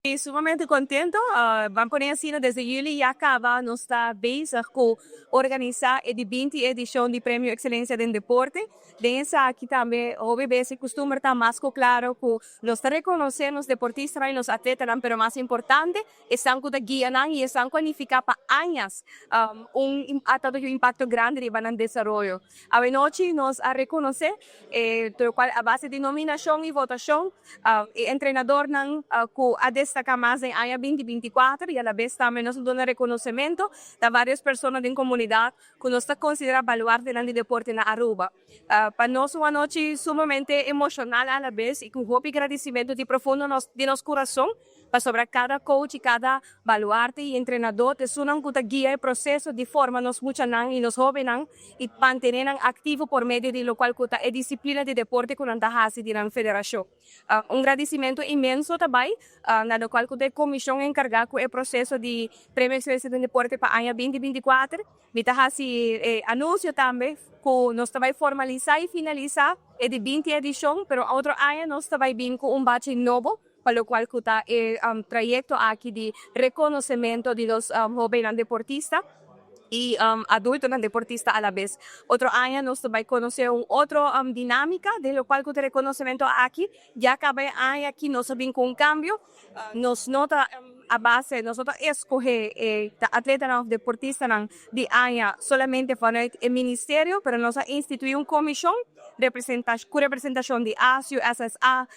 Sumamente contento. Ban pone asina, desde juli ya caba nos ta bezig cu organisa e di 20 edicion di Premio Excelencia den Deporte. Den esaki tambe, OBB e custumber ta mas claro cu nos ta reconoce nos deportista y nos atleta, pero mas importante, esnan cu ta guia nan y esnan cualifica pa aña un impacto grandi riba nan desaroyo. Anochi nos a reconoce, cual a base di nominacion y votacion, e entrenador nan cu a destaca mas den aña 2024 y a la vez tambe nos a duna reconocimento na varios persona den comunidad cu nos ta considera baluarte di deporte na Aruba. Pa nos un anochi sumamente emocional a la vez y cu hopi agradecimento di profundo di nos curason pasobra cada coach y cada baluarte y entrenador ta esunnan cu ta guia e proceso di forma nos muchanan y nos hobennan y mantene nan activo por medio di locual cu ta e disciplina di deporte cu nan ta haci den e federacion. Un agradecimento inmenso tambe na locual cu e comision encarga cu e proceso di Premio Excelencia di Deporte pa aña 2024. Mi ta haci anuncio tambe cu nos ta bay formalisa y finalisa e di 20 edicion, pero otro aña nos ta bay bin cu un batch nobo, pa locual cu ta e trayecto aki di reconocimento di nos hobennan deportista y adultonan deportista a la vez. Otro aña nos ta bay conoce un otro dinamica, di locual cu e reconocimento aki, ya caba e aña aki nos a bin cu un cambio, nos no ta a base, nos no ta scoge atleta of deportista di aña solamente vanuit e ministerio, pero nos a institui un comision cu representacion di ASU, SSA,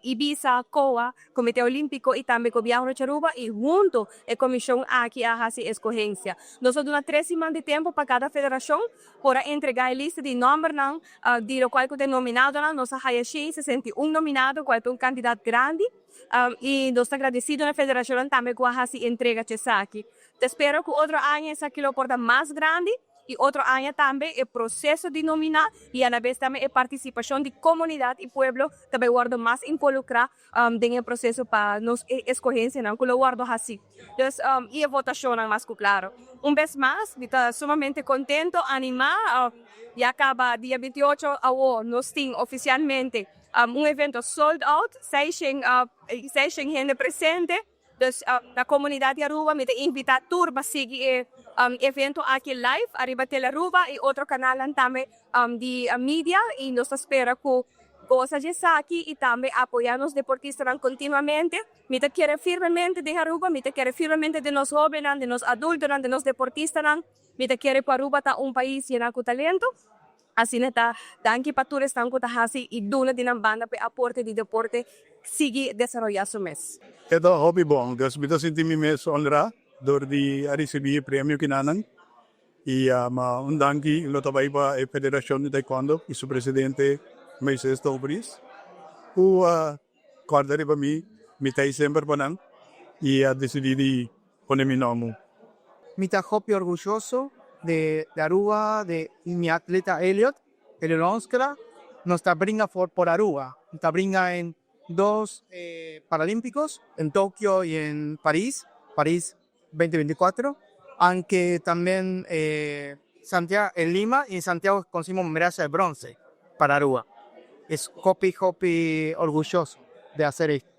IBISA, COA, Comite Olimpico y tambe Gobierno di Aruba y hunto e comision aki a haci escogencia. Nos a duna 3 siman di tempo pa cada federacion por entrega e lista di nombernan di locual cu ta nominado. Nos a haya 61 nominado, cual ta un cantidad grandi. Y nos ta agradecido na federacion tambe cu a haci entrega esaki. Ta spera cu otro aña esaki lo por ta mas grandi y otro aña tambe e proceso di nomina y a la vez tambe e participacion di comunidad y pueblo tambe wordo mas involucra den e proceso pa nos escogencia nan cu lo wordo haci. Dus y e votacion mas claro. Un bes mas, mi ta sumamente contento, anima, ya caba dia 28 awo nos tin oficialmente un evento sold out, 600 hende presente. Dus na comunidad di Aruba, mi ta invita tur pa sigui e evento aki live, ariba Telearuba y otro canal tambe di media, y nos ta spera cu gosa di esaki y tambe apoya nos deportistanan continuamente. Mi ta kere firmemente den Aruba, mi ta kere firmemente den nos hobennan, den nos adultonan, den nos deportistanan. Mi ta kere cu Aruba ta un pais yen cu talento. Asina ta, danki pa tur esnan cu ta haci y duna di nan banda pa aporte di deporte sigui desaroya su mes. E ta hopi bon, dus mi ta sinti mi mes honra door di ricibi e premio akinan. Y un danki lo tambe pa e Federacion di Taekwondo y su presidente Moises Dobris. Cu corda riba mi, mi ta semper pa nan y a dicidi di pone mi nomber. Mi ta hopi orguyoso di Aruba, di mi atleta Elliot, Elliot Onskra, nos ta bringa por Aruba. Ta bringa en dos Paralímpicos, en Tokio y en París, París 2024, aunque también Santiago, en Lima y en Santiago conseguimos medalla de bronce para Aruba. Es hopi, hopi orgulloso de hacer esto.